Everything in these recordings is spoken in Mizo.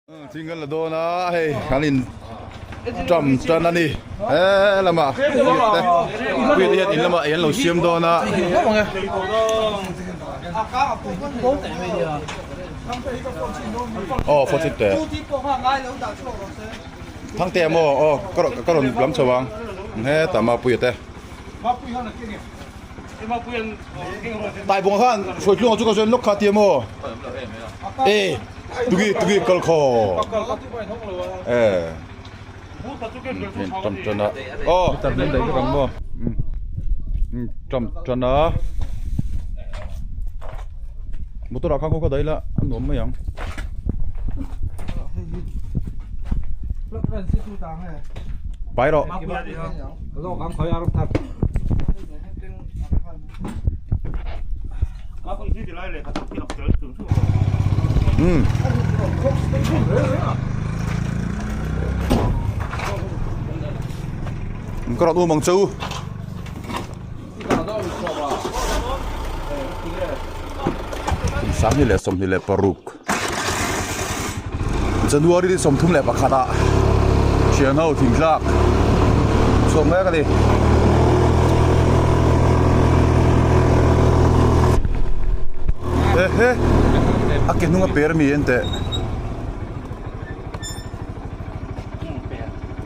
Thing kan la dawn a hei kan in ṭam ṭan a ni he lamah te puia te hian in lamah ei an lo siam dawn a. Aw phone chhit teh Thangte a maw aw ka rawn lam chho ang hetah Mapuia te. Taibawng khan hruai tluang chu ka zawn lawk kha tia maw? E tugi tugi kal khaw e tam tan a aw tam tan a motor ah khan khaw kha daih la a nuam mai ang. Pai rawh. Um. Ka rawn um ang che u. 2026 January ni 31 ah thian ho thingtlak chhuak mek a ni. Ehe a ke hnung a per mi en teh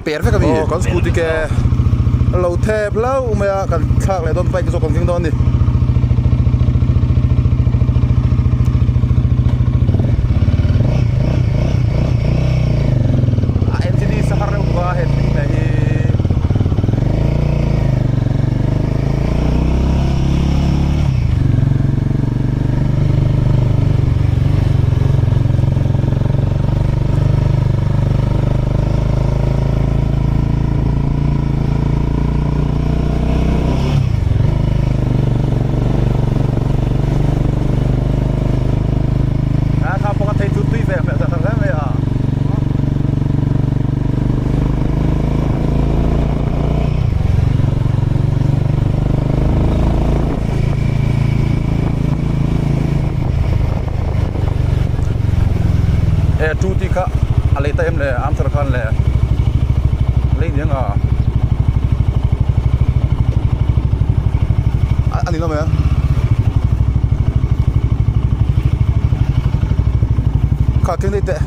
per vek a mi kan scooty ke a lo thep hlauh mai a kan thlak leh dawn bike zawk kan keng dawn a ni. A mcd sahar reuh bawk a he thing hle hi. A kha pawh a thei chu tui ve hmel ta hle mai a. E tu ti kha a lei ta em le amsar khan le lei niang a a ni lo mai a. Kha keng daih teh.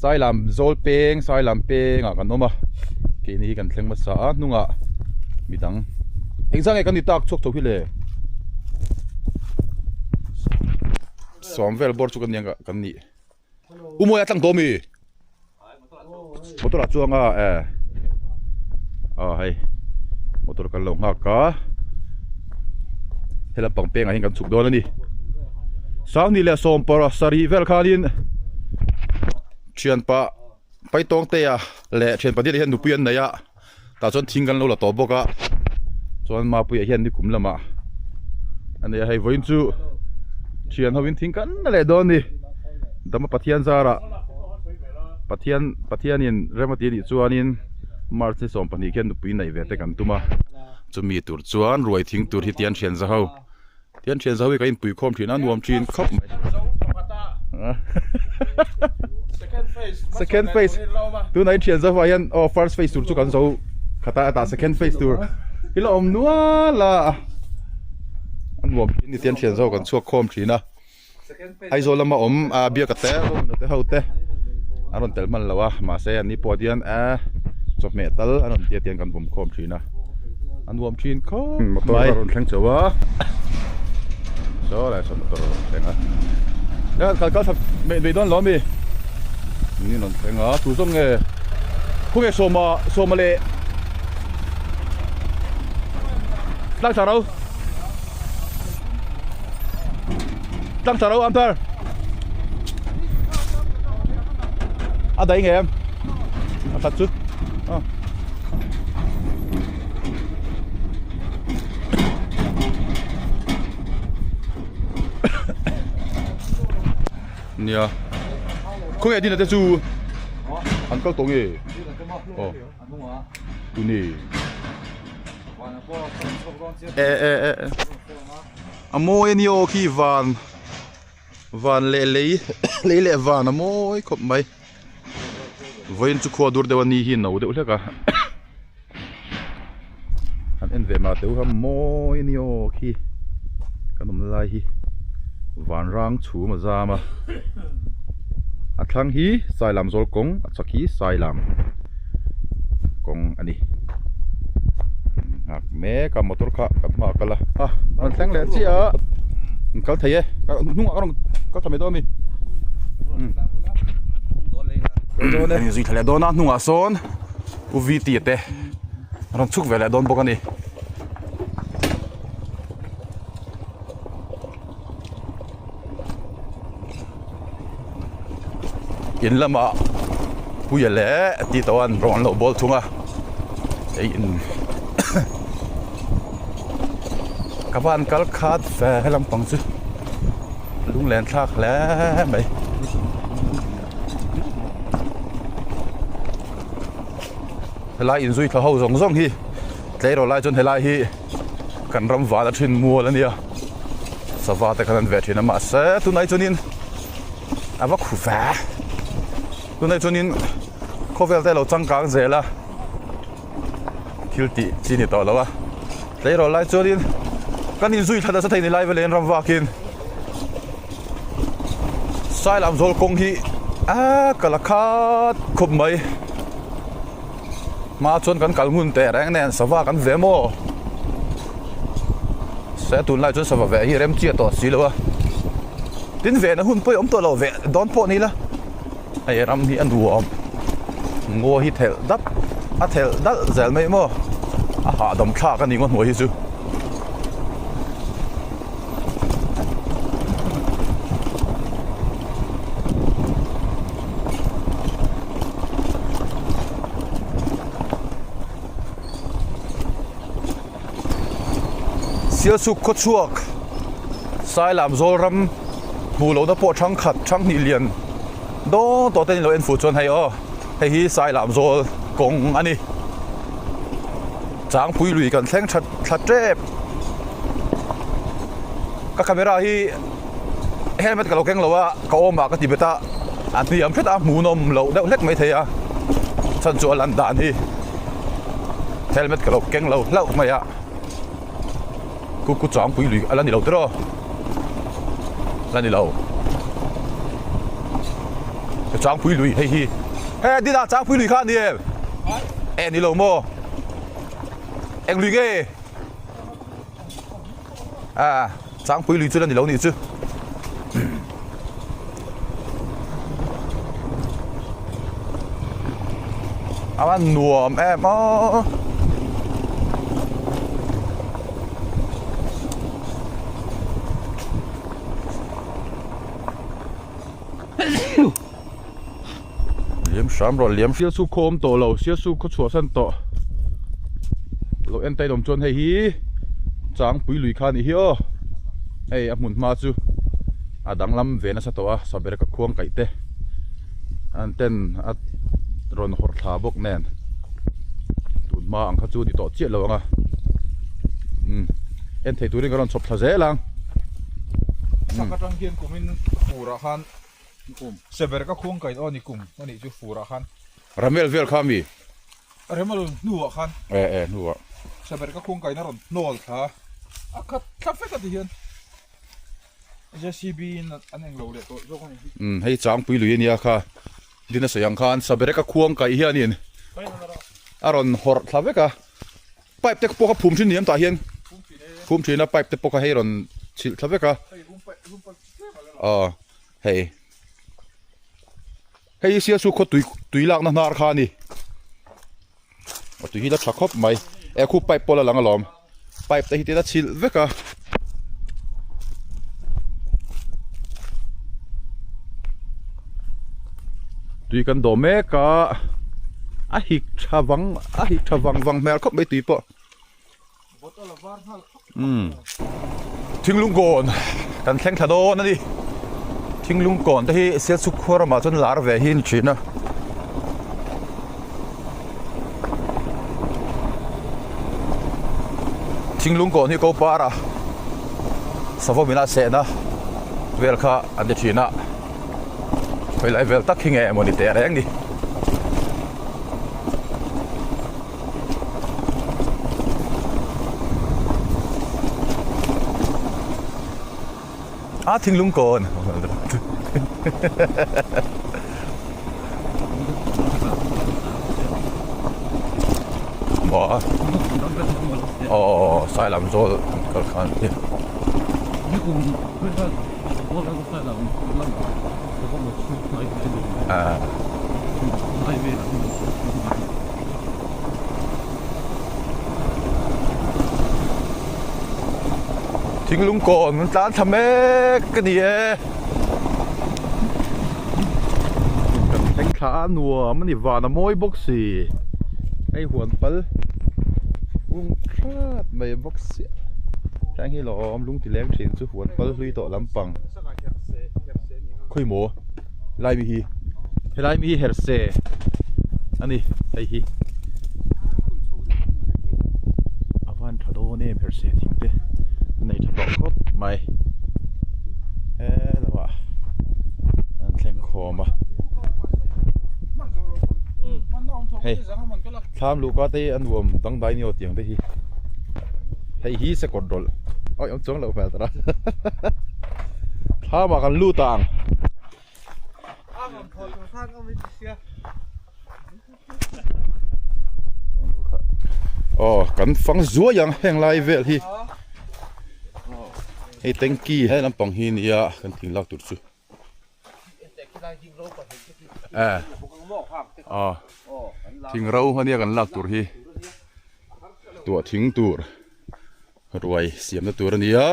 Sailam zawl peng Sailam pengah kan awm a keini hi kan thleng hmasa a hnungah midang engzah nge kan ni tak chhuak tho hi le sawm vel bawr chu kan nia kan nih u mawi a tlang tawh ami motor ah chuang a e aw hei motor kan lo nghak a he lampang pengah hian kan chhuk dawn a ni sanghnih leh sawmpawrh sarih vel khanin thianpa paitawngtea leh thianpa diat hian nupui an nei a tah chuan thing kan lo la tawh bawk a chuan mapuia hian nikum lamah a nei a hei vawiin chu thian ho in thing kan la leh dawn a ni dama pathian zarah pathian pathianin rem a tih anih chuanin march ni 12 khian nupui neih ve te kan tum a chumi tur chuan ruai thing tur hi tian thian za ho tian thian za ho hi kan inpui khawm thin a nuam thin khawp mai second phase tunah in thian zo ah hian aw first phase tur chu kan zo khat a tah second phase tur hi la awm nual a a nuam thin ni tian thian zo kan chhuak khawm thin a Aizawl lama awm a biak a te a te ho te an rawn tel hman lo a mahse an ni pawh hian a chawhmeh tal an rawn tia tiang kan vawm khawm thin a a nuam thin khawp motor a rawn thleng chauh a saw lai saw motor a rawn thleng a kal kal thla mai dawn lo ami ni rawn thleng a tu zawng nge khawnge sawma sawma leh tlang thla ro. Tlang tha ro Amthar. A dai nge em? A that chu. Ờ. Nia. Khawnge dina te chu? An kal tawh nge? Aw. Tuni. E e e e. A mawi a ni aw khi van van leh lei lei leh van a mawi khawp mai vawiin chu khua dur deuh a ni hi no deuh hlek a han en ve mah teh u kha mawi a ni aw khi kan awm lai hi van rang chhum a zam a a thlang hi sailam zawl kawng a chak hi sailam kawng a ni nghak mek a motor kha kan hmaah a kal a a rawn thleng leh chiah a an kal thei e hnungah ka rawn kal thla mai dawn a mi kan inzui thla leh dawn a hnungah sawn u v t te a rawn chhuk ve leh dawn bawk a ni. In lamah puia leh ti tawh an rawng an lo bawl thung a hei in ka van kal khat ve he lampang chu lunglen thlak hle mai. Helai inzui thla ho zawng zawng hi tleirawl lai chuan helai hi kan ram val a thin mual a nia sava te khan an ve thin a mahse tunah hi chuanin a va khu ve tunah hi chuanin khawvel te a lo changkang zel a thil tih chi ni tawh lo a tleirawl lai chuanin kan inzui thla nasa thei ni lai velin ram vakin Sailam zawl kawng hi a kal a khat khawp mai. Hma chuan kan kal ngun teh reng nen sava kan ve maw? Se tunlai chuan sava ve hi rem chiah tawh si lo a. Tin ve na hun pawh i awm tawh lo ve dawn pawh ni la. Hei ram hi a nuam. Ngaw hi thelh dap a thelh dalh zel mai maw? A hahdam thlak a ni ngaw hnuai hi chu. Sialsuk khawchhuak Sailam Zawlram hmuh lohna pawh thangkhat thanghnih lian dawn tawh te an lo en fuh chuan hei aw hei hi Sailam Zawl kawng a ni. Changpui lui kan thleng that thla tep ka camera hi helmet ka lo keng lo a ka awm ah ka ti bet a a hniam hret a hmuhnawm loh deuh hlek mai thei a chhan chu a lan dan hi helmet ka lo keng lo hlauh mai a ku ku changpui lui a la ni lo tiraw la ni lo. Changpui lui hei hi he dina Changpui lui kha a ni em e ni lo maw eng lui nge a Changpui lui chu la ni lo nih chu a va nuam em aw. Liam hram rawh liam Sialsuk khaw awm tawh lo Sialsuk khaw chhuahsan tawh lo en ta in awm chuan hei hi Changpui lui kha a nih hi aw hei a hmun hma chu a danglam ve nasa tawh a saber ka khuang kaih te an ten a rawn hawrh thla bawk nen tun hma ang kha chu a ni tawh chiah lo ang a umm en thei turin ka rawn chhawp thla zel ang. Chhak atang hian kumin furah khan kum seber ka khuang kain aw ni kum a nih chu furah khan. Ramel vel kha mi? Remel hnuah khan. E e hnuah. Seber ka khuang kain a rawn hnawl thla a khat thla vek a ti hian JCB in an englo leh tawh zawk a ni hi. Umm hei Changpui lui a nia kha Dina sawi ang khan saberek a khuang kaih hianin a rawn hawrh thla vek a. Pipe te pawh kha phum thin ni em tah hian phum thin a pipe te pawh kha hei rawn chhilh thla vek a aw hei hei hi sialsuk khaw tui tui lakna hnar kha a ni a tui hi la tha khawp mai e khu pipe pawh la lang alawm pipe te hi tin a chhilh vek a. Tui kan dawh mek a a hik tha vang a hik tha vang vang hmel khawp mai tui pawh umm thinglung kawn kan thleng thla dawn a ni thinglung kawn te hi Sialsuk khua ramah chuan lar ve hi a ni thin a. Thinglung kawn hi ko par a savawm ina sehna vel kha an ti thin a khawilai vel tak hi nge mawni teh reng ni. A thinglung kawn maw aw sai lam zawl an kal khan hi Thinglung kawn an tlan thla mek a ni e. Kan thleng thla a nuam a ni van a mawi bawk si. Hei huan pal ung thlat mai bawk sia. Heng hi lawm lung ti leng thin chu huan pal hlui tawh lampang. Khawi maw lai mi hi helai mi hi herse a ni hei hi a van tha dawn em herse thing te a nei tha tawh khawp mai he lamah an thleng khawm a hei thlam luhka te hi a nuam dangdai ni aw tiang te hi hei hi sakawt rawlh awi awm chuang loh hmel tawh a thlamah kan lut ang. Aw kan fang zuai ang heng lai vel hi hei tanky he lampang hi nia kan thing lak tur chu eh aw thing ro ania kan lak tur hi tuah thing tur ruai siamna tur a nia.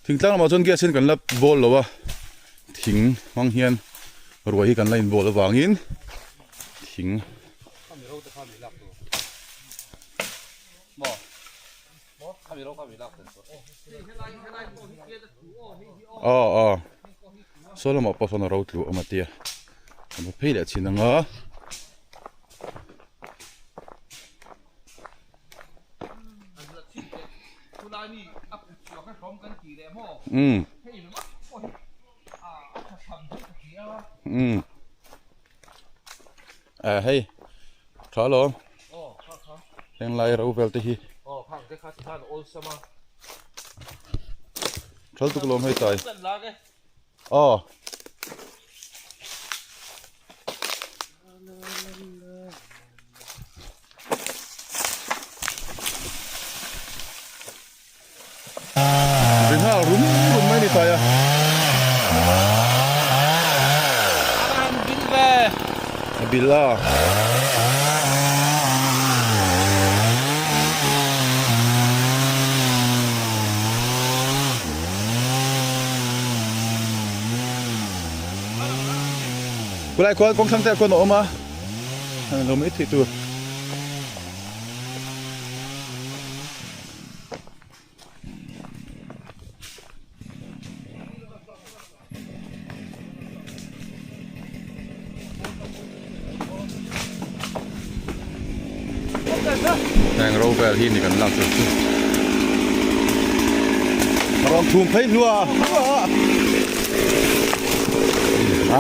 Thingtlang lamah chuan gas hian kan la bawl lo a, thing hmang hian ruai hi kan la inbawl avangin thing aw aw saw lamah pawh sawn a ro tlu awm a tia kan va phei leh chhin ang a. Umm umm eh hei tha alawm henglai ro vel te hi thal tuk alawm hei tlai aw. khai a. A bil a. Khulai khuan kawng thlang te ah khuan a awm a lo mai theih tur. Heng ro vel hi ni kan lak tur chu a rawn thum phei hluah a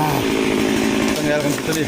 ah ka ngel kan ti ta ni.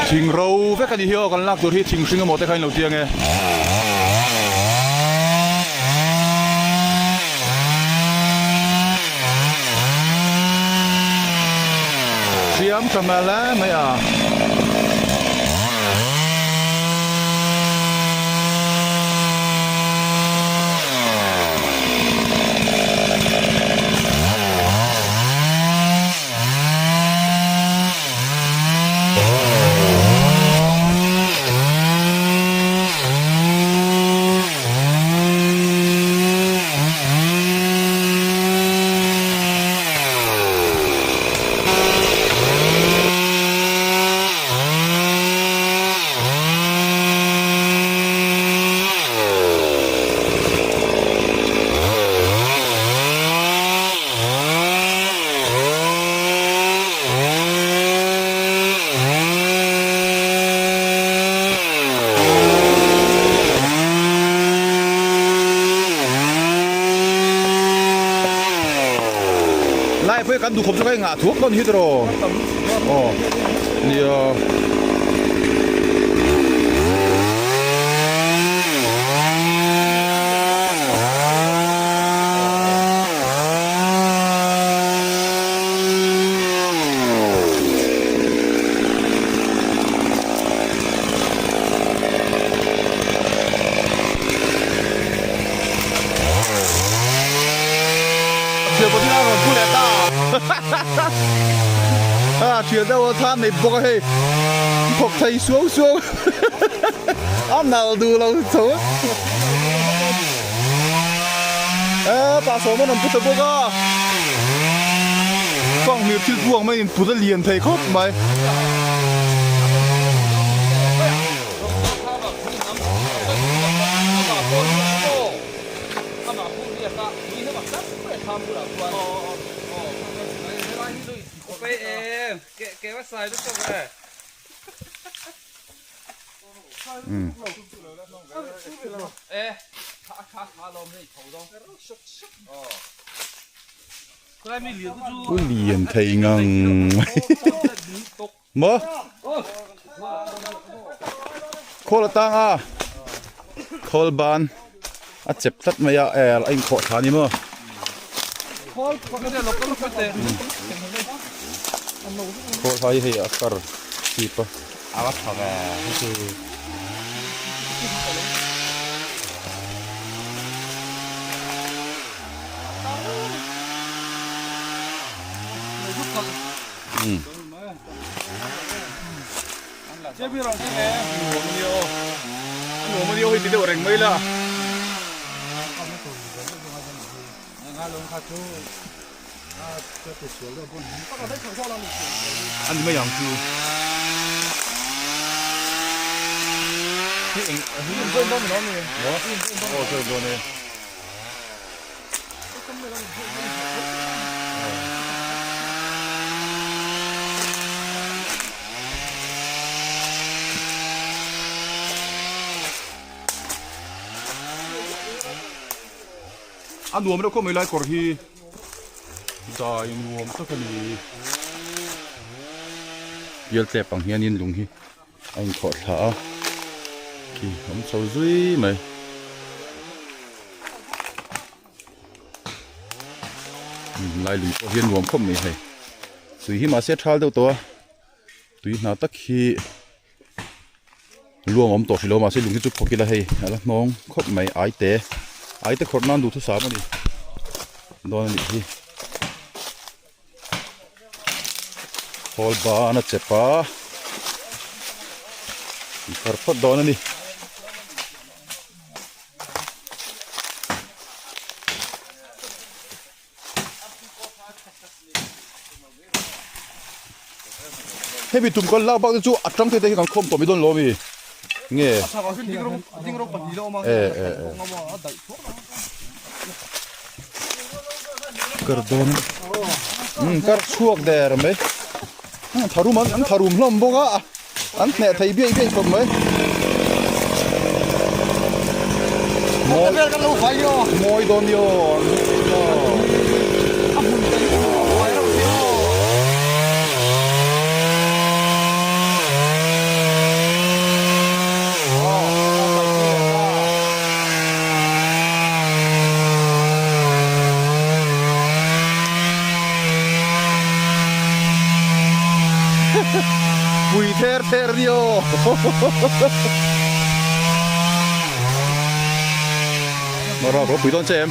Thing ro vek a ni hi aw kan lak tur hi thing hring emaw te kha in lo ti ange. Hriam tha hmel hle mai a. Lai pawh hi kan duhkhawp chu ka engah thuak dawn hi tiraw aw nia. Thian pawh a rawn pu leh ta a thian deuh a thlam nei bawk a hei thawk thei suau suau a nal duh lo tho e pa sawm an rawn pu ta bawk a fanghmir thil buang mai in put a lian thei khawp mai. Pu lian thei ngang mai maw khawl atang a khawl ban a chep tlat mai a eh a inkhawh thla a ni maw. Khawl hai hei a kar chip a. Ani mai ang chu. A nuam reuh khawp mai lai kawr hi dai nuam tak a ni. Pial tlep ang hianin lung hi a inkhawh thla a khi a awm chho zui mai. Lai lui pawh hi a nuam khawp mai hei. Tui hi mahse a thal deuh tawh a tui hna tak hi. Luang awm tawh hrilo mahse lung hi chu phawk ila hei a la hnawng khawp mai ai te ai te khawrh nan duhthusam a ni dawn a nih hi khawl ban a chep a in phawt dawn a ni. Hemi tum kan lak bak te chu a tang te te hi kan khawm tawh mai dawn lo ami nge e e e kar dawn um kar chhuak der mai tharum an an tharum hlawm bawk a an hneh thei biaih biaih khawp mai mawi dawn ni aw Pui ther ther ni aw. Mara ro pui dawn che em.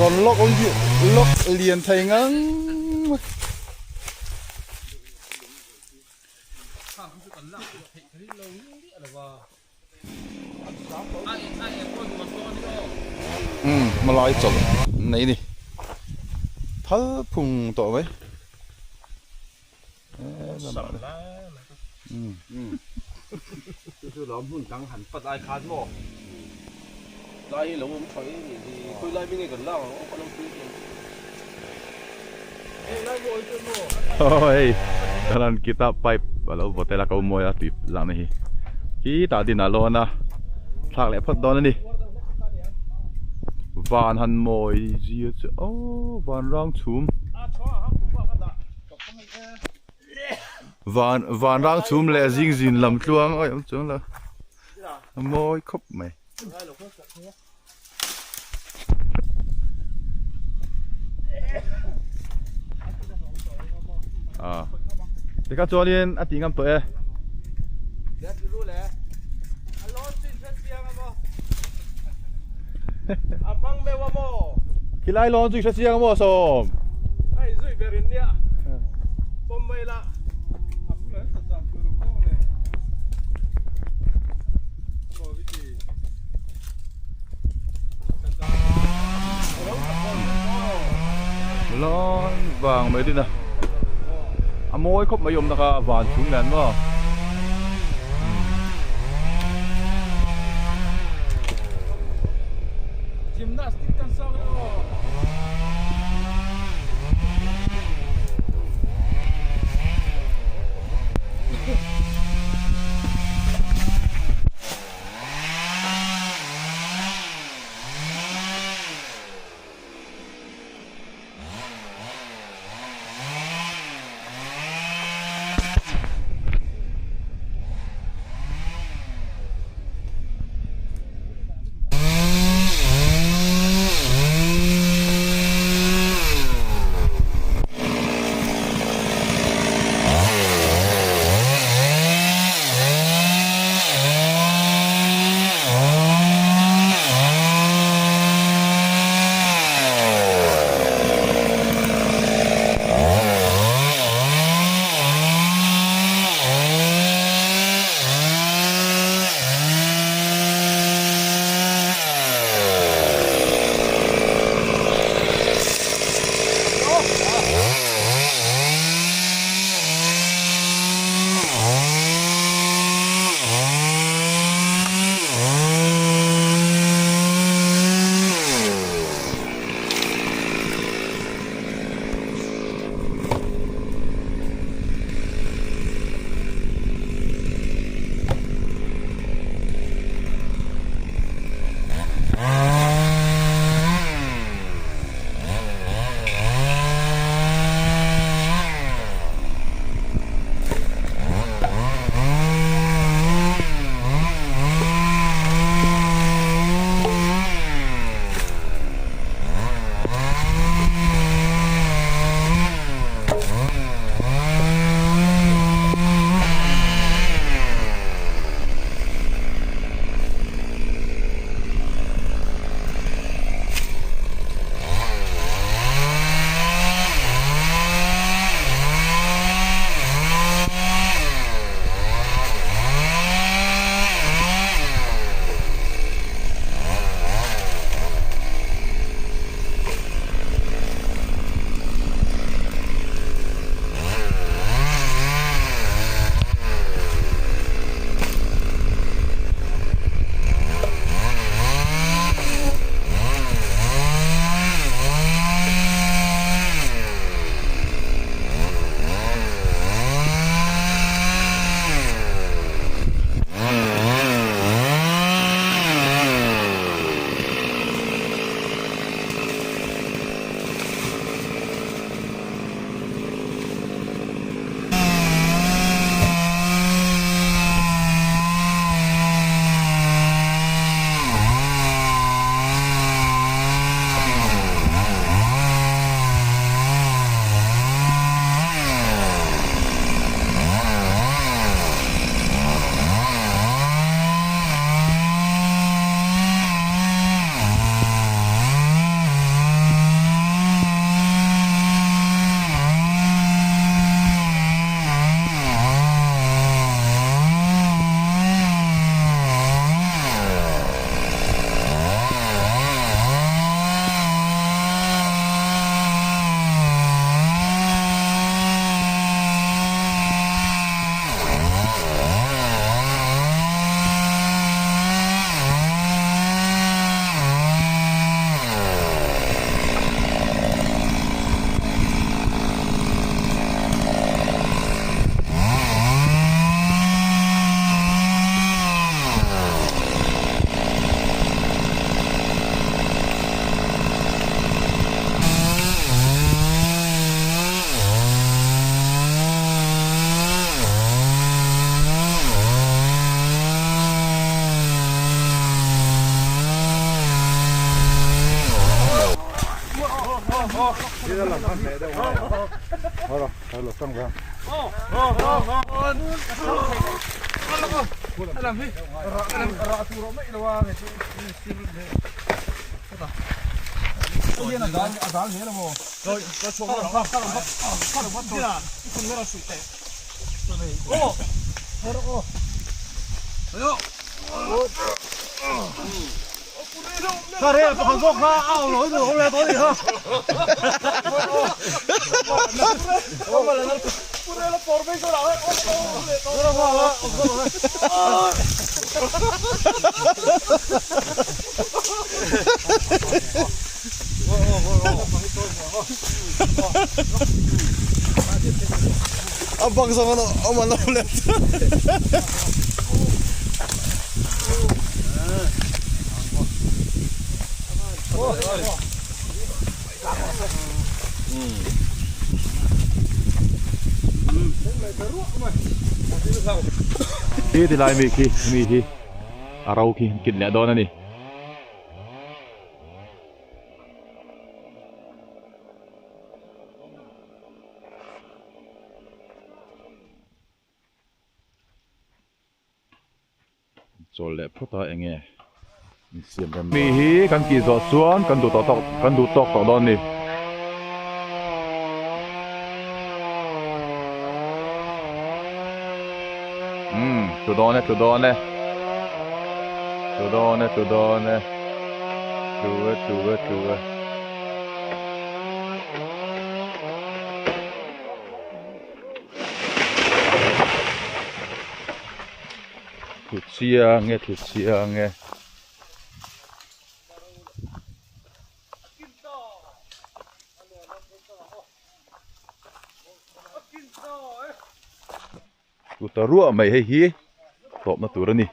Rawn lawk lawk lian thei ngang mai. Umm hmalai chawlh nei ni thal phung tawh mai. Hei kalan kita pipe alo vaw tel a ko mawi a tui lakna hi khitah din a lawn a thlak leh phawt dawn a ni van han mawi zia chu aww van rang chhum. Van van rang chhum leh zing zin lam tluang awi awm chuang lo a mawi khawp mai. Ah tikha chuanin a tih ngam tawh e. Khilai lawn chu i hre chiang maw sawm? Lawn vang mai din a a mawi khawp mai awmna kha van chhum nen maw. Gymnastic kan sang e aw. A bak zawng an awm an awm leh Khi ti lai mi khi mi hi a ro khi kit leh dawn a ni. Chawl leh phawt a enge insiam rem mi hi kan tih zawh chuan kan duh tawh tawk kan duh tawk tawh dawn a ni. Umm tlu dawn e tlu dawn e tlu dawn e tlu dawn e tlu e tlu e tlu e. Tlu chiang e tlu chiang e. Tlu ta ruah mai hei hi tawpna tur a ni.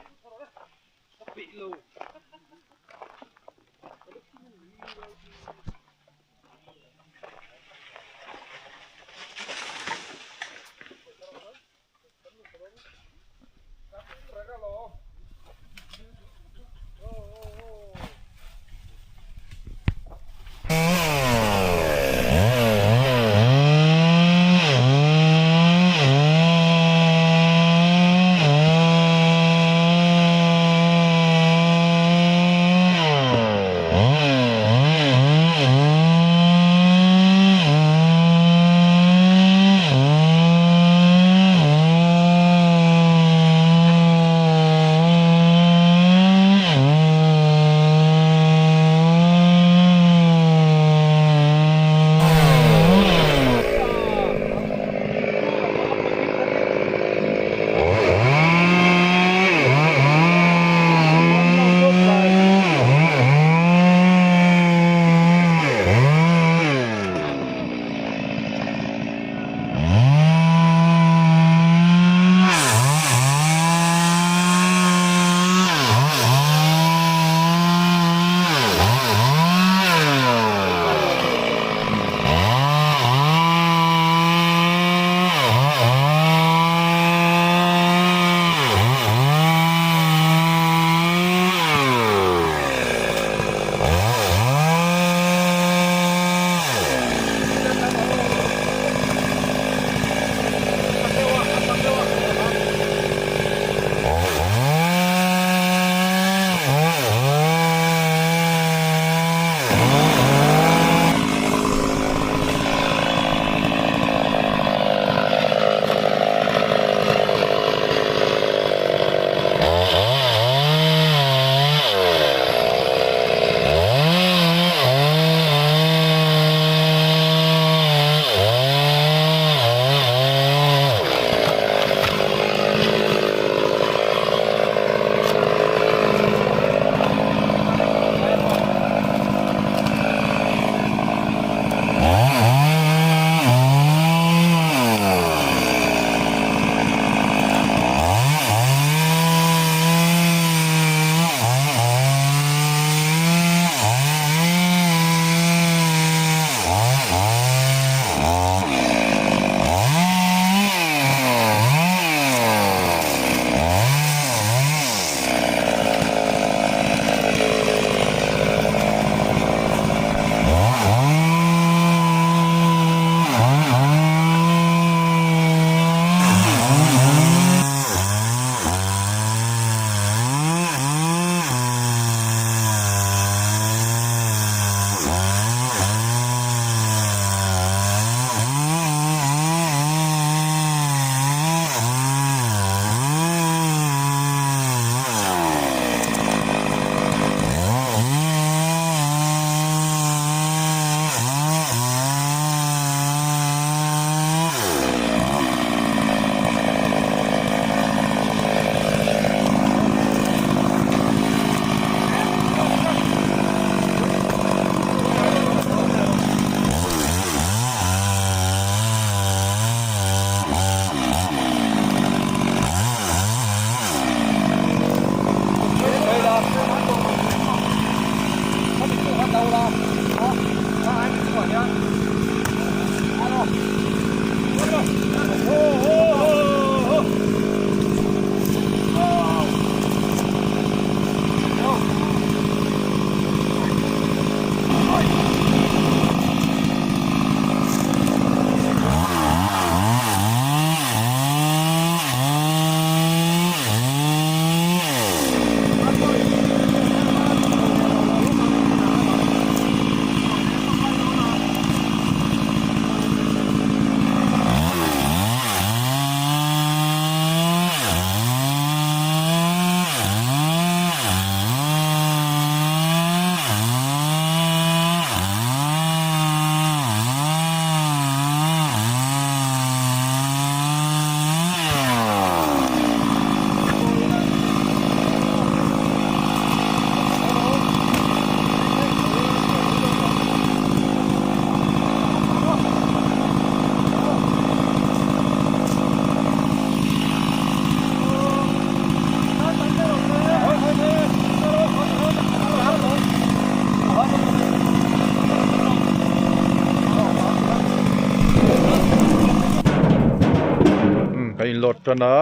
load tan a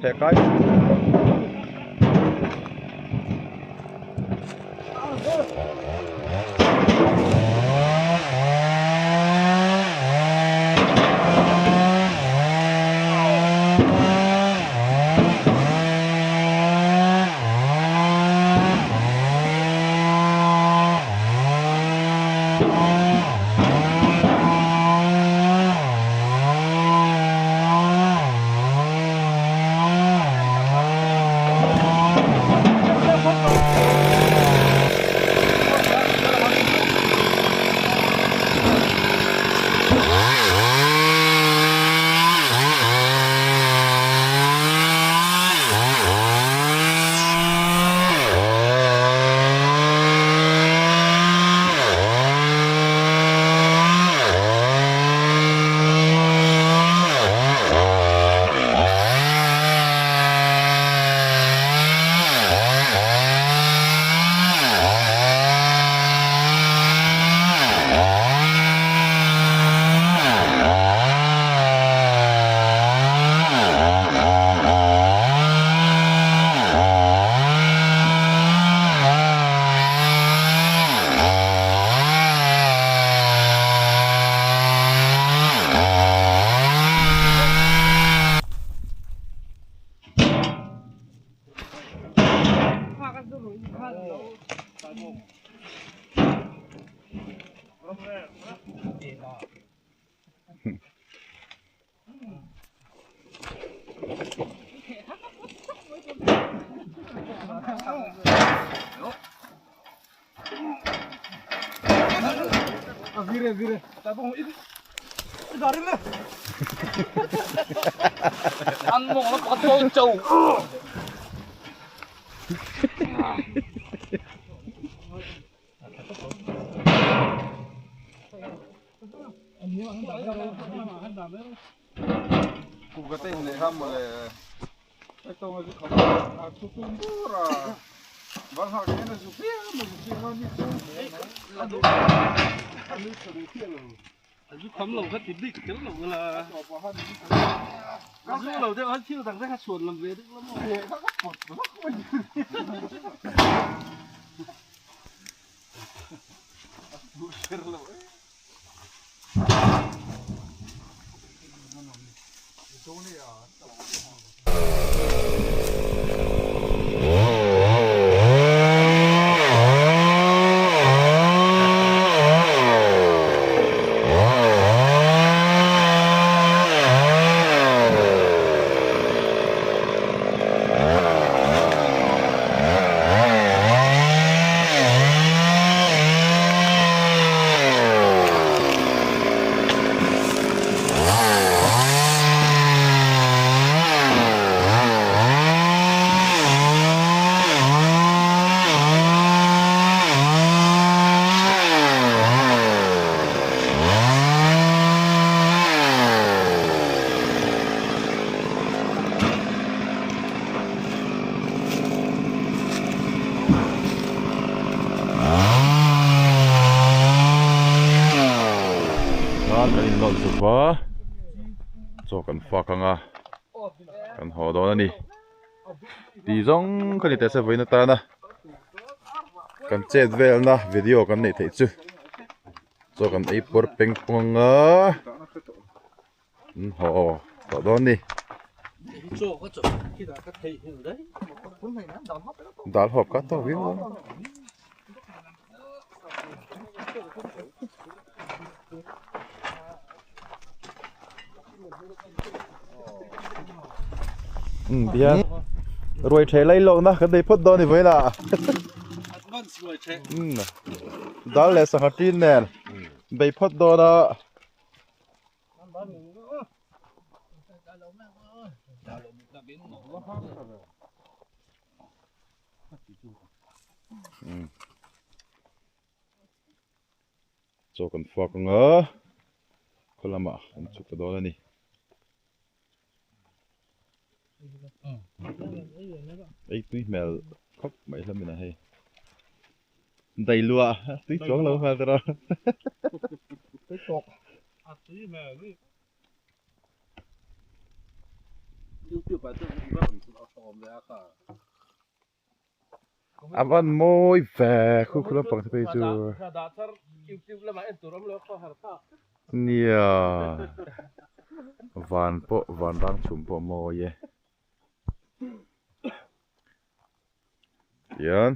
theh kai Khan kan inlawt zuk va, chaw kan fak ang a, kan haw dawn a ni. Ti zawng kha ni teh se vawiin atana kan chet velna video kan neih theih chu chaw kan ei pawr peng pung ang a, an haw tawh dawn a ni. Dal hawp ka tawk viau a. Um tihian ruai ṭheh lai lawkna kan nei phawt dawn ni vawiin ah um dal leh sangha ṭin nen bei phawt dawn a. Chaw kan fak ang a, khaw lamah kan chhuk ta dawn a ni. Ei tui hmel khawp mai hlamin a hei. Dai lua tui chuang lo hmel tawh. A van mawi ve khu khu lampang te phei chu. Nia van pawh van rang chhum pawh a mawi e. Tian.